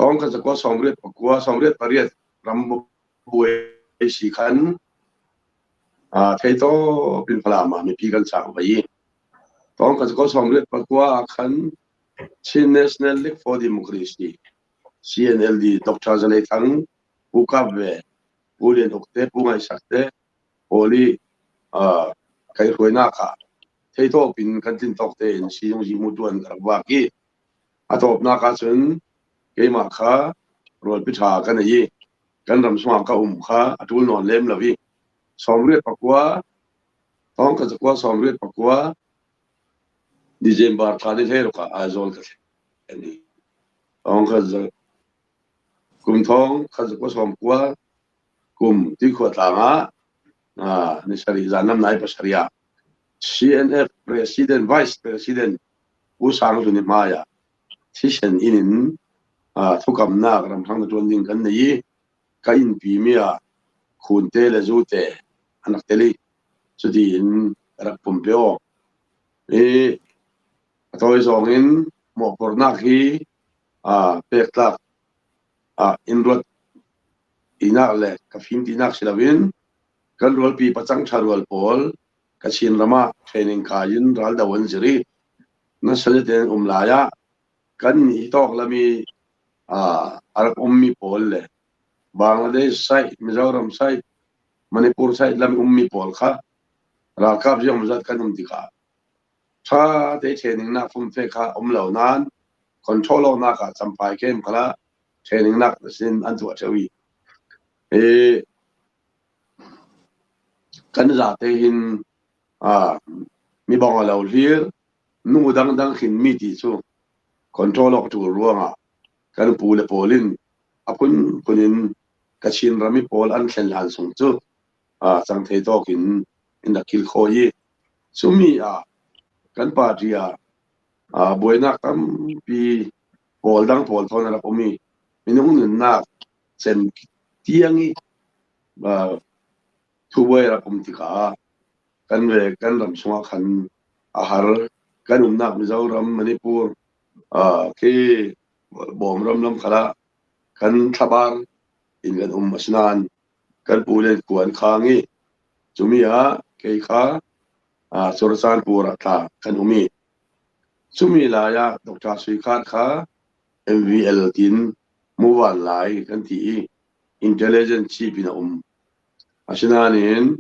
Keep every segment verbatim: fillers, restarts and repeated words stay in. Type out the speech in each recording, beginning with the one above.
Thawngkhat zakua sawmriat pakua, sawmriat pariat ram buai si khan, a, thei tawpin Falam ah mipi kan sang vai. Thawngkhat zakua sawmriat pakua ah khan Chin National League for Democracy, C N L D, Doctor Zalei Thang, Pu Kap Ve, Pu Lian Uk te, Pu Ngaisak te, Poli, a, kai hruaina kha thei tawpin kan tlin tawk te in si zung zi mu tuan ka rak vak i, a tawpna kha cun keimah kha rualpi ṭha ka nei i, kan ram sungah ka um kha a ṭul nawn lem lo i, sawmriat pakua, thawngkhat zakua sawmriat pakua, December thla ni hleiruk ah Aizawl ka thlen i, thawngkhat za-, kum thawngkhat zakua sawmkua, kum tuikhua tlangah, a, ni sarih zan lam nai pasarih ah C N F President, Vice President Pu Sang Hlun i hmai ah thisen in in, a, thukamnak ram hrang na ṭuan ding kan nei i, ka innpi mi ah khunte le zute an rak tel i, cutiin ka rak pumpe aw. I, a tawi zawngin mawhphurhnak hi, a, pektlak, a, in ruat tinak le ka fim tinak si loin, kan rualpi pacang ṭha rual pawl Kachin ramah training kai in ral do an zir i, nasa zetin an um lai ah, kan nih hi tawk lam i, a, a rak ummi pawl le Bangladesh side, Mizoram side, Manipur side lam i ummi pawl kha ralkap ziang zat kan um tikah ṭha te training nak fumfe kha um lo nain control awknak ah Champhai camp khalah training nak sin an tuah ṭheu i, e, kan zate hin, a, mi bang a lo hlir, nu dangdang khin mi ti cu control awk ṭul ruangah kan pu le pawl in a phunphun in Kachin ram i pawl an thlen hlan sung cu, a, cang thei tawkin in rak kilkhawi i, cumi ah kan party ah, a, buainak tampi pawl dang pawl thawn a rak um i, minung nunnak cem tiang i, a, thubuai a rak um tikah kan ve, kan ram sungah khan a har, kan umnak Mizoram, Manipur, a, khi Bawm ram lam khalah kan thlabar in kan um a si nain kan pu le kua an khang i, cumi ah kei kha, a, Churachandpur ah tla kan um i, cumi lai ah Doctor Suikhat kha M V L tin muvan lai kan ti i, intelligence chief in a um a si nain,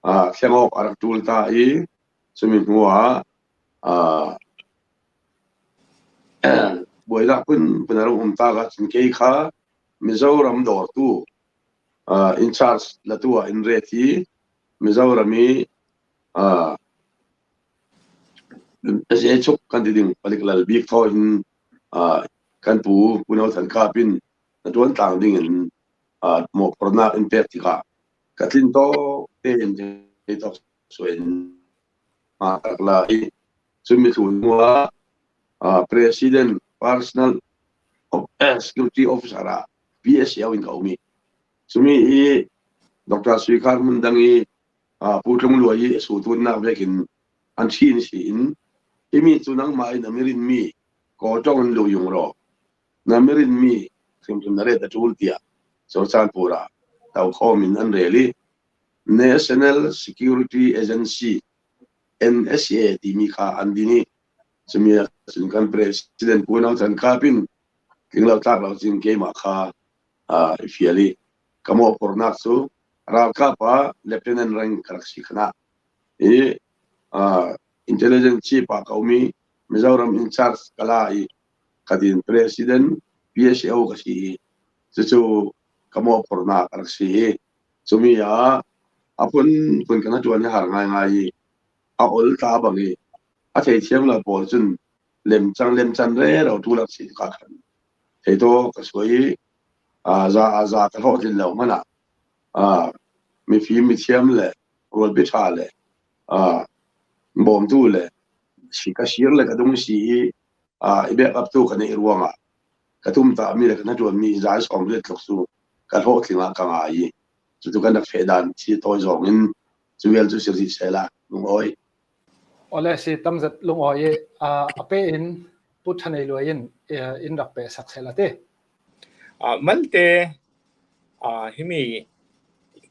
a, thleng awk a rak ṭul ta i, cumi hnuah, a, buainak phunphun a rak um tak ah cun kei kha Mizoram dawrtu, a, in charge latu ah in ret i, Mizoram i, a, zei chuk kan ti ding palik lal bik thaw in, a, kan pu Pu No Than Kap in na ṭuan tlang dingin, a, mawhphurhnak in pek tikah ka tlin tawk tein thei tawk suai in, a, tak lai i, cumi thlu hnuah, a, President Personal of, eh, Security Officer ah P S O in ka um i, cumi i Doctor Suikhat hmun dang i, a, Pu Tlung Luai i a sututnak vekin an ṭhin si in, himi cu nangmah in a mirinmi kaw ṭong in lu yung raw, na mirinmi hrimhrim na ret a ṭul tiah Churachandpur ah tokhawm in an rel i, National Security Agency, N S A timi kha an din i, cumi ah cun kan President Pu No Than Kap in tling lo tlak lo cin keimah kha, a, i fial i, ka mawhphurhnak cu ralkap ah Lieutenant rank ka rak si khan ah i, a, intelligence chief ah ka um i, Mizoram in charge ka la i, ka din President P S O ka si i, cucu ka mawhphurhnak a rak si i, cumi ah a phunphun kan a ṭuan i har ngaingai i, a ol ta bang i, a theithiam lo pawl cun lemcang lemcan rero ṭul a si tikah khan thei tawk ka suai i, a, za, a, za ka hlawh tlin lo hmanh ah, a, mifim mithiam le rualpi ṭha le, a, bawmtu le si ka sir le ka dung si i, a, i backup tu ka neih ruangah ka tumtahmi le ka hnaṭuanmi zai sawmriat tluk cu ka hlawhtling ah ka ngai i, cucu kan rak feh dan si tawi zawngin cu vial cu si rih sehla lungawi. Awle, si tamzet lungawi i, a, a pe in Pu Ṭha Nei Luai in, eh, in rak pehsak sehla ti. Malte, himi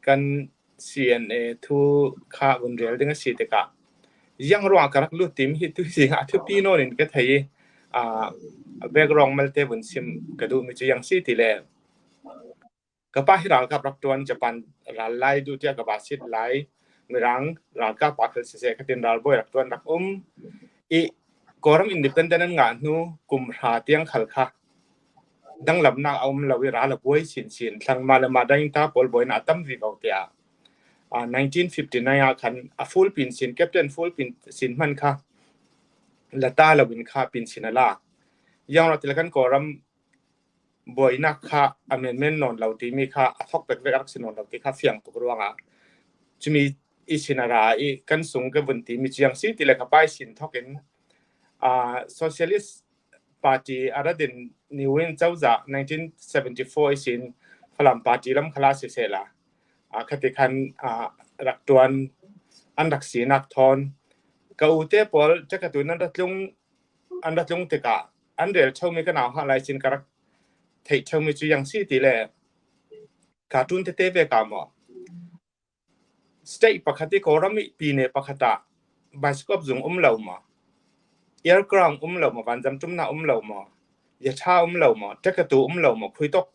kan C N A thu kha vun rel ding a si tikah, ziang ruangah ka rak lut timi hi tu zingah thupi nawn in ka thei i, background malte vun sim ka duhmi cu ziang si ti le, ka pa hi ralkap rak ṭuan, Japan ral lai duh tiah ka va sit lai, Mirang ralkap ah khal siseh, khatin ralbawi rak ṭuan rak um i, Kawlram independent an ngah hnu kum hra tiang khal kha danglamnak a um lo i, ral a buai sinsin, thlangmah le mah dangta pawl buainak a tam vivo tiah, nineteen fifty nine ah khan a full pinsin, Captain full pinsin hman kha la ta lo in kha pinsin a la. Ziang ruah ti le kan Kawlram buainak kha a menmen nawn lo timi kha, a thok vekvek a rak si nawn lo ti kha fiang tuk ruangah, cumi ihsin a ra i, kan sung ka vun timi cu ziang si ti le, ka pa ihsin thawk in, Socialist Party a rat in New Win cozah nineteen seventy four ihsin Falam Party lam khal ah siseh la, khati khan rak ṭuan, an rak sinak thawn ka ute pawl Takatu in an rak tlung, an rak tlung tikah an rel ṭheumi ka nauhak lai sin ka rak theih ṭheumi cu ziang si ti le, cartoon tete ve ka maw? State pakhat i Kawlram i pine pakhat ah bicycle zung um lo maw? Aircraft um lo maw? Vanzam ṭumnak um lo maw? Yatha um lo maw? Takatu um lo maw? Khuitok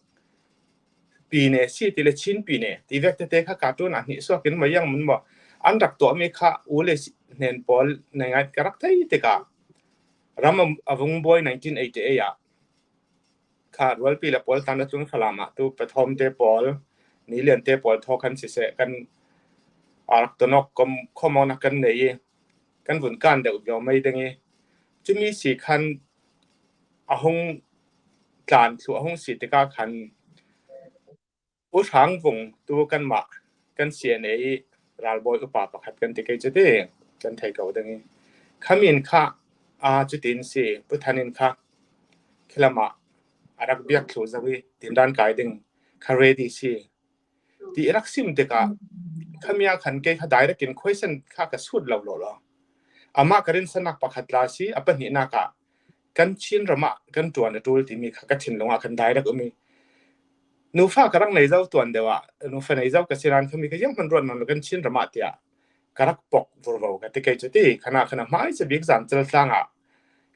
pine si ti le Chin pine ti vek tete kha cartoon ah hnihsuak in maw, ziang mun maw, an rak tuahmi kha u le hnen pawl nei ngai ka rak thei tikah, ram a vung buai nineteen eighty eight ah kha rualpi le pawl tan a tlung Falam ah tu Pathawmte pawl, Niliante pawl thaw khan siseh, kan a rak tonawk kom khawmawknak kan nei i, kan vun kan deuh viau mai ding i, cumi si khan a hung tlan thluh a hung si tikah khan U Hrang Vung tu kanmah kan C N A i ralbawi upa pakhat kan ti kei cu ti kan thei ko ding i, khami in kha aa cutin si, Pu Than in kha khilam ah a rak biak thluh zo i, tindan kai ding kha ready si ti i rak sim tikah, khami ah khan kei kha direct in question kha ka sut lo lo lo. Amah ka rinsannak pakhat tla si, a pahnihnak ah kan Chin ram ah kan ṭuan a ṭul timi kha ka thinlung ah khan direct um i, nufa ka rak nei zo tuan deuh ah, nufa nei zo ka si nain khami kha zianghman ruat nawn lo kan Chin ram ah tiah ka rak pok vurvo ka ti kei cu ti. Khan ah khan a hmaisa bik zan Caltlang ah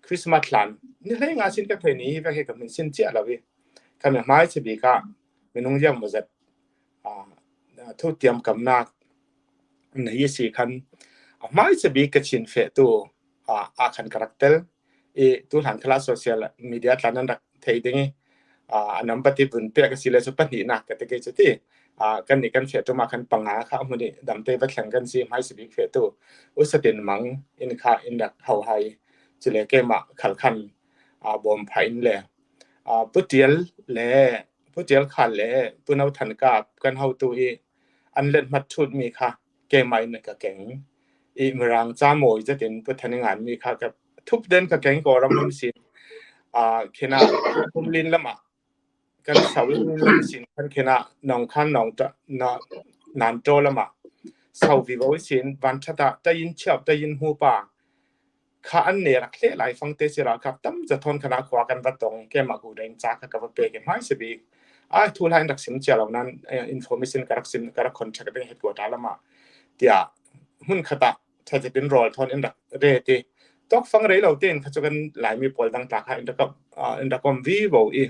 Christmas hlan ni hleinga sin ka thei ni hi vek hi ka hmin sin ciah lo i, khami a hmaisa bik ah minung ziang maw zat aa, thutiam kamnak na hi a si khan, a hmaisa bik ka Chin fehtu aa, a khan ka rak tel i, tu hlan khal ah social media tlan an rak thei ding i, aa, a nambat i vun pek a si le cu pahnihnak ka ti kei cu ti. Aa, kannih kan fehtu mah khan panga kha a hmun i damte va thleng kan si, hmaisa bik fehtu U Satin Mang in kha in rak ho hai, cule keimah khal khan aa, bawm phah in le aa, Pu Tial le Pu Tial Khal le Pu No Than Kap kan hotu i an let hmat ṭhutmi kha keimah in ka keng i, Mirang ca mawi zetin Pu Than i nganmi kha ka thup den ka keng, Kawlram lam sin aa, khin ah Kumlin lam ah kan sau i, Kumlin lam sin khan khin ah Nawngkhan, Nawngta, Na, Nantaw lam ah sau vivo i sin, Vanṭhat ah Tayin Chiap, Tayin Hmupa kha an ne rak hleh lai fangte si ralkap tam za thawn khan ah khua kan va tong, keimah gu deng ca kha ka va pek i, hmaisa bik aa, thu hla in rak sim cia lo nain, eh, information ka rak sim, ka rak contact ding headquarter lam ah tiah hmun khat ah ṭha zetin rawl thawn in rak ret i, tawkfang rei lo tein kha cu kan Laimi pawl dang tla kha in rak, aa, in rak om vivo i,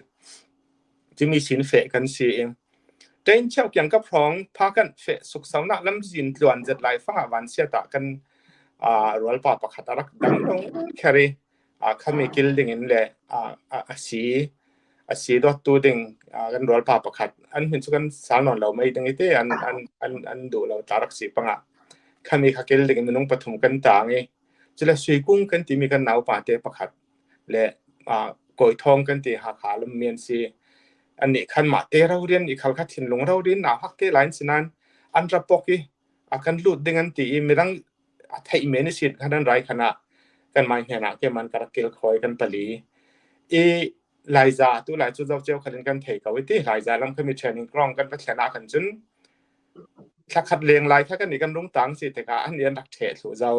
cumi sin feh kan si i, Tayin Chiap kiang ka hrawng pha kan feh, suksaunak lamzin tluan zet lai fangah vansiat ah kan aa, rualpa pakhat a rak dang dong kher i, aa, khami kil ding in le aa, a, a si, a si dawttu ding aa, kan rualpa pakhat, an hmin cu kan sal nawn lo mai ding i ti, an, an, an, an duh lo tla rak si pangah khami kha kil ding in minung pathum kan tang i, cule Suikung kan timi kan naupa te pakhat le aa, Kawithawng kan ti Hakha lam mi an si, annih khan mah te rori an i, khal kha thinlung rori in nauhak te lai an si nain an ra pok i, a kan lut ding an ti i, midang a theih men i sin khan an rai khan ah kan mai hnen ah keimah ka rak kilkhawi kan pali i, Laiza tu lai cu zo cio khalin kan thei ko i ti, Laiza lam khami training ground kan va thlen ah khan cun thlakhat leng lai kha kan i kan rung tang si tikah an i an rak ṭheh thluh zo,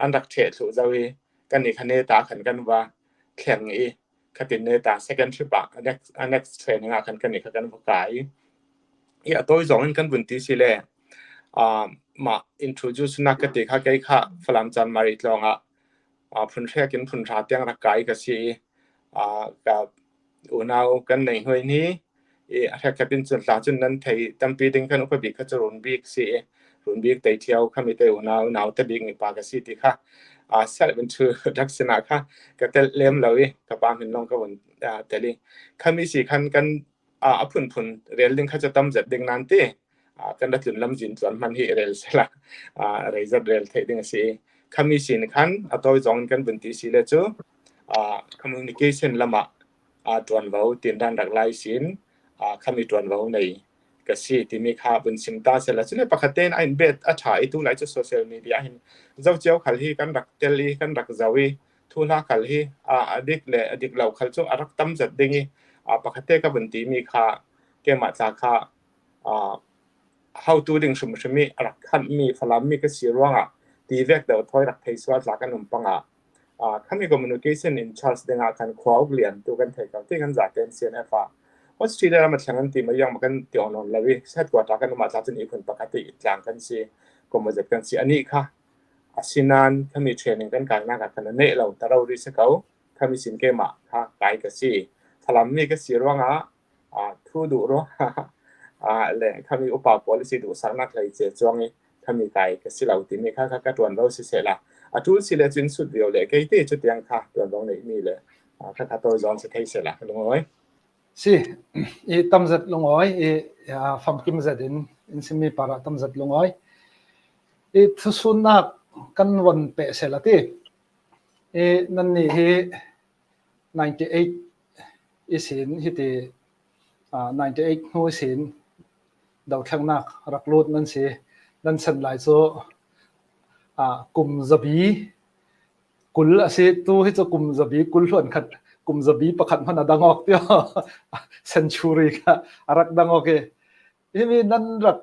an rak ṭheh thluh zo i, kan i kha neta khan kan va thleng i, khatin ne ta second trip ah next, next training ah khan kan ni kha kan va kai. I a tawi zawngin kan vun ti si le, ah, mah introduce nak ka ti kha kei kha Falam Chanmari tlawngah, ah, phun hrekin phun hra tiang rak kai ka si i, ah, ka unau kan nei hnuai ni i a hrekkhatin cun tla cun nan thei tampi ding kan upa bik kha cu Runbik si i, Runbik Teithiau kha mi te unau nau te bik mipa ka si ti kha, ah, self introduction ah kha ka tel lem lo i ka pa min long ka vun, ah, tel i khami si khan kan, ah, a phunphun rel ding kha cu tam zet ding nan ti, ah, kan ra tlun lam zin tuan hman hi rel sela, ah, rei zat rel theih ding a si. Khami sin khan a tawi zawngin kan vun ti si le cu, ah, communication lamah, ah, tuanvo tin dan rak lai sin, ah, khami tuanvo nei ka si timi kha vun sim ta sela. Cule pakhat tein a in bet a ṭha i tu lai cu social media hin zo cio khal hi kan rak tel i kan rak zo i thuhla khal hi, ah, a dik le a dik lo khal cu a rak tam zat ding i, ah, pakhat te ka vun timi kha keimah tla kha, ah, hotu ding hrimhrim i a rak khanhmi Falam mi ka si ruangah ti vek deuh thawi rak thei sual tla kan um pangah, ah, khami communication in charge dingah khan khua uk lian tu kan thei ko ti kan zaten C N F ah Australia ram a thleng an ti mai yang kan ti on on lo i headquarter kan um ah tla cun i khun pakhat i tlang kan si, komozet kan si a nih kha. Asinan khami training kan kainak ah khan a neh lo ta rori si ko, khami sin keimah kha kai ka si. Falam mi ka si ruangah, ah, thu duh ruang, ah, le khami upa pawl i si duhsaknak hlei cia cuang i khami kai ka si lo timi kha, kha ka tuanvo si sehla. A ṭul si le cun sut viau le kei te cu tiang kha tuanvo neihmi le, ah, kha kha tawi zawn si thei sehla lungawi. Si, i tam zet lungawi, i, ah, famkim zet in, in simi parah tam zet lungawi. I thusunnak kan von peh sehla ti. I nannih hi ninety eight i sin hiti, ah, ninety eight hnu i sin dothlennak rak lut nan si, nan san lai cu, ah, kum zabi kul a si, tu hi cu kum zabi kul hluan khat, kum zabi pakhat hmanh a dang awk tio. Century kha a rak dang awk i. Himi nan rak,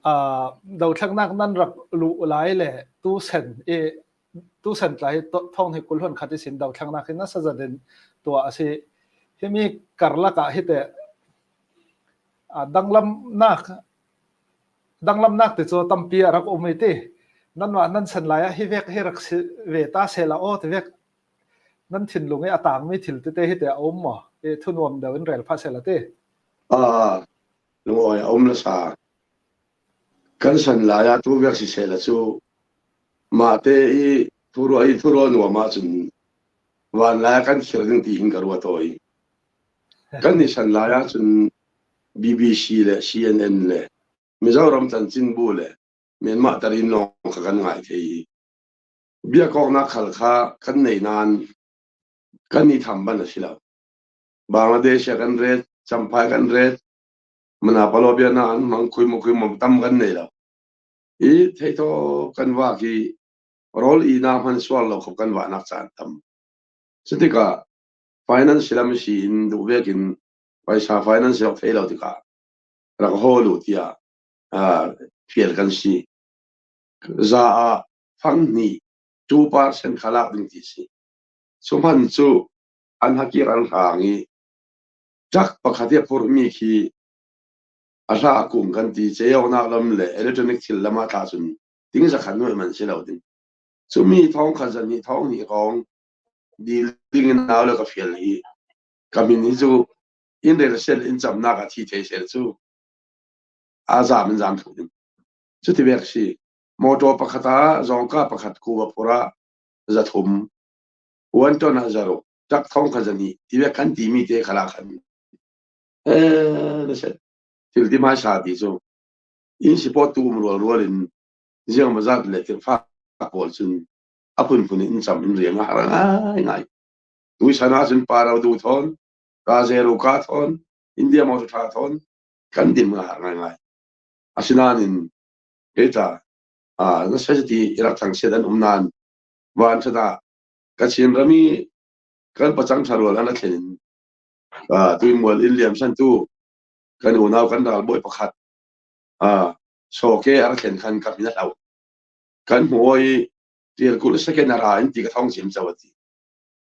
ah, dothlennak nan rak luh lai le tu sen i, tu sen tlai to-, thawng hnih kul hluan khat i sin dothlennak hi nasa zat in tuah a si. Himi karlak ah hi te, ah, danglamnak, danglamnak ti cu tampi a rak um i ti. Nanmah nan san lai ah hi vek hi rak si ve ta sehla aw ti vek nan thinlung i a tangmi thil tete hi te a um maw? I thunuam deuh in rel phah sehla ti. Ah, lungawi a um nasa. Kan san lai ah tu vek si sehla cu mahte i thuruah i thuruah nuam ah cun van lai ah kan khir ding ti hin ka ruat aw i. Kan i san lai ah cun B B C le C N N le Mizoram chanchinbu le Myanmar tarin lawng kha kan ngai thei i. Biak awknak khal kha kan nei nain kan i tham ban a si lo. Bangladesh ah kan ret, Champhai kan ret, Manapalobia nain hmang khuimawh khuimawh tam kan nei lo. I theithaw kan vak i rawl i na hman sual lo khawh kan vahnak caan tam. Cutikah finance lam si in duh vekin paisa finance awk thei lo tikah rak hawl uh tiah, ah, fial kan si. Za ah fang hnih two percent kha lak ding ti si. Sumhan cu an hakir an hrang i truck pakhat i a phurhmi khi a hla a kung kan ti, ceiawknak lam le electronic thil lam ah tla cun ting zakhat nuai man si lo ding. Cumi thawngkhat zahnih thawng hnih kong dil dingin nau le ka fial hi. Ka hmin hi cu in rel sel in camnak a thi thei sel cu a zam in zam thuk ding. Cuti vek si. Motor pakhat ah zawngka pakhat kuva phurh ah zathum, one ton ah zaruk, truck thawngkhat zahnih ti vek kan timi te khalah khan, eh, na set thil ti hmaisa ti cu in support tu um rualrual in ziangmazat le tirhfak pawl cun a phunphun in cam in riang a har ngaingai. Tuisan ah cun Parau du thawn, Kazeru ka thawn, India mawṭaw ṭha thawn kan din a har ngaingai. Asinain heta, ah, na sa ti i rak thangsiat an um nain van ṭhat ah Kachin ram i kan pacang ṭha rual an a thlen in, ah, tuimual in liamsan tu kan unau kan ralbawi pakhat, ah, sawke a ra thlen khan ka hmin a hlau. Kan hmu aw i tirkulh second a ra in ti ka thawng ciamco a ti.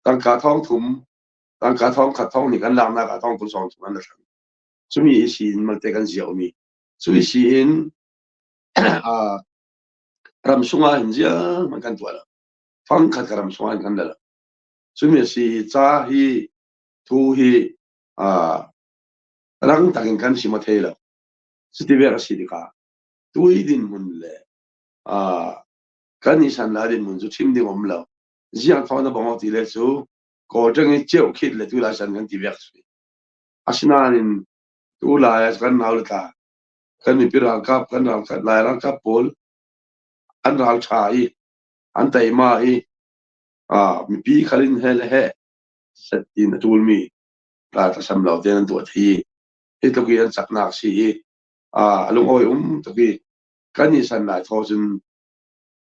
Tangka thawng thum Tangka thawng khat thawng hnih kan lakna ka thawng kul sawng thum an la thlang. Cumi i si in malte kan ziau mi. Cumi si in, a, ram sunga hin ziau man kan tuah lo. Fang khat ka ram sunga hin kan la lo. Cumi si hi ca hi, thu hi, a, rang takin kan sim a thei lo. Cuti vek a si dika. Tui dinhmun le, a, kan i san lai dinhmun cu chim ding om lo. Ziang thawng na bang awk ti le cu, Kawl teng i ceuh khit le tu lai san kan ti vek si. Asinain tu lai a kan nau le ta, kan mipi ralkap, kan ralkap, lai ralkap pawl, an ral ṭha i, an taima i, a, mipi khal in he le he, set in a tul mi, tla ta sam lo te an tuah thei i, hi tluk i an caknak si i, a, a lungawi um tuk i, kan i san lai thaw cun,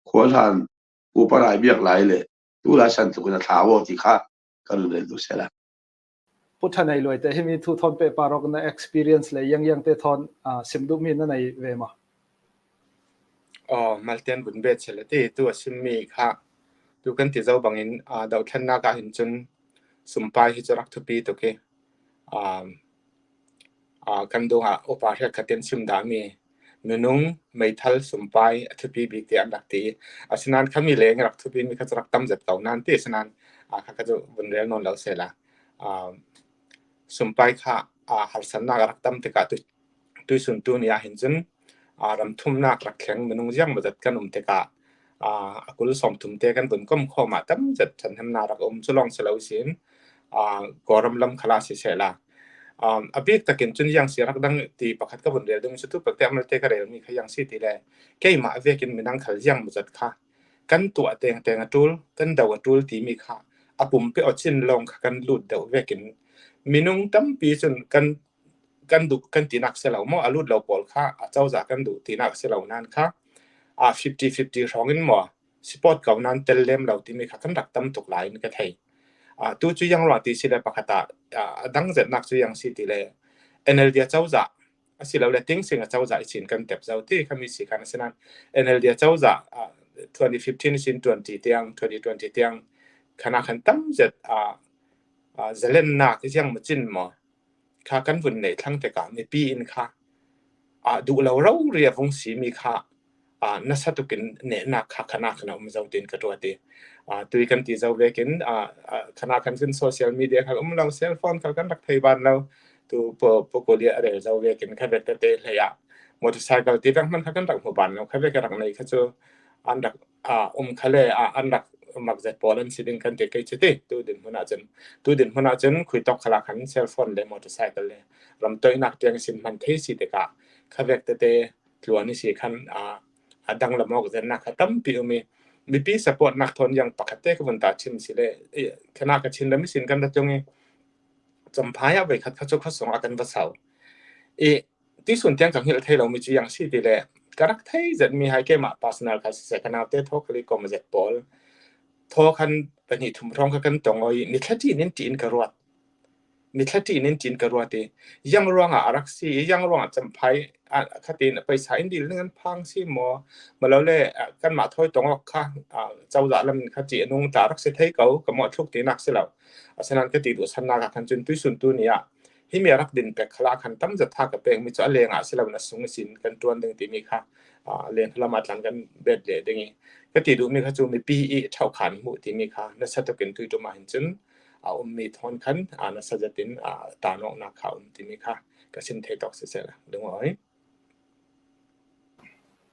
khualhan upa rai biak lai le tu lai san tluk in a thlau aw ti kha ka run rel duh sela. Pu Thanei Luai te, himi thu thawn pehpar awk na experience le yang yang te thawn, ah, sim duh mi na nei ve maw? Aw, malten vun bet sela ti tu a sim mi kha tu kan ti zo bangin, ah, dothlennak ah hin cun sumpai hi cu rak thupi tuk i, ah, ah, kan dungah upa hriat khat in sim dah mi minung meithal sumpai a thupi bik ti an rak ti. Asinain khami leng rak thupi mi kha cu rak tam zet ko nan ti, asinain, ah, kha kha cu vun rel nawn lo sela. Ah, sumpai kha, ah, harsannak a rak tam tikah tu, tuisun tu ni ah hin cun, ah, ramthumnak rak thleng minung ziang maw zat kan um tikah, ah, a kul sawmthum te kan vun kom khawm ah tam zet ṭhathnemnak rak um cu lawng si lo sin, ah, Kawlram lam khalah sisehla, ah, a bik takin cun ziang si rak dang ti pakhat ka vun rel ding cu tu pakte malte ka rel mi kha ziang si ti le keimah vekin minang khal ziang maw zat kha kan tuah tengteng a ṭul, kan do a ṭul timi kha a pumpi awcin lawng kha kan lut deuh vekin minung tampi cun kan, kan duh kan tinak si lo maw, a lut lo pawl kha a cozah kan duh tinak si lo nan kha, a, fifty fifty hrawngin maw, support ko nan tel lem lo timi kha kan rak tam tuk lai in ka thei. A, tu cu yang ruang ti si le pakhat ah, a, a dang zetnak cu yang si ti le N L D a cozah a si lo le Thein Sein a cozah i sin kan tep zo ti khami si khan a si nan N L D a cozah, ah, twenty fifteen sin twenty tiang, twenty twenty tiang khan a khan tam zet, ah, ah, zalennak ziang macin maw kha kan vun nei thlang tikah mipi in kha, ah, duh lo rori a vung si mi kha, ah, nasa tukin nehnak kha khan a khan a um zo tin ka tuah ti. Ah, tui kan ti zo vekin, ah, ah, khan a khan cun social media kha um lo, cell phone kha kan rak thei ban lo. Tu pu, pu Kuli a rel zo vekin kha vek tete hlei ah motorcycle ti vek hman kha kan rak hmu ban lo, kha vek a rak nei kha cu an rak, ah, um kha le, ah, an rak mak zet pawl an si ding kan ti kei cu ti. Tu dinhmun ah cun, tu dinhmun ah cun khui tawk khalah khan cell phone le motorcycle le ramtoinak tiang sin hman thei si tikah kha vek tete tluan i si khan, ah, a dang lam awk zennak kha tampi um i mipi support nak thawn yang pakhat te ka vun ta chin si le, eh, khan a ka chin lam i sin kan rat tung i Champhai ah veikhat kha cu khuasung ah kan va sau. I tuisun tiang ka hngilh thei lo mi cu yang si ti le ka rak thei zet mi hai keimah personal kha siseh, ka naute thaw khali kom zet pawl thaw khan pahnih thum hrawng kha kan tong aw i ni thla ṭin in ṭin ka ruat. Ni thla ṭin in ṭin ka ruat i yang ruangah a rak si i yang ruangah Champhai, ah, khatin paisa in dil ning an phang si maw? Malo le, ah, kanmah thawi tong awk kha, ah, cozah lam in kha ṭih a nung tla rak si thei ko, ka mawh thluk tinak si lo. Asinain ka ti duhsannak ah khan cun tuisun tu ni ah himi a rak din pek khalah khan tam zet tha ka pek mi cu a lengah a si lo, na sung ihsin kan ṭuan ding timi kha, ah, leng lam ah tlan kan bet leh ding i ka ti duh mi kha cu mipi i ṭhauhkhan hmuh timi kha nasa tukin tuiṭum ah hin cun a um mi thawn khan, ah, nasa zetin, ah, tanawknak kha a um timi kha ka sim thei tawk siseh la, lungawi.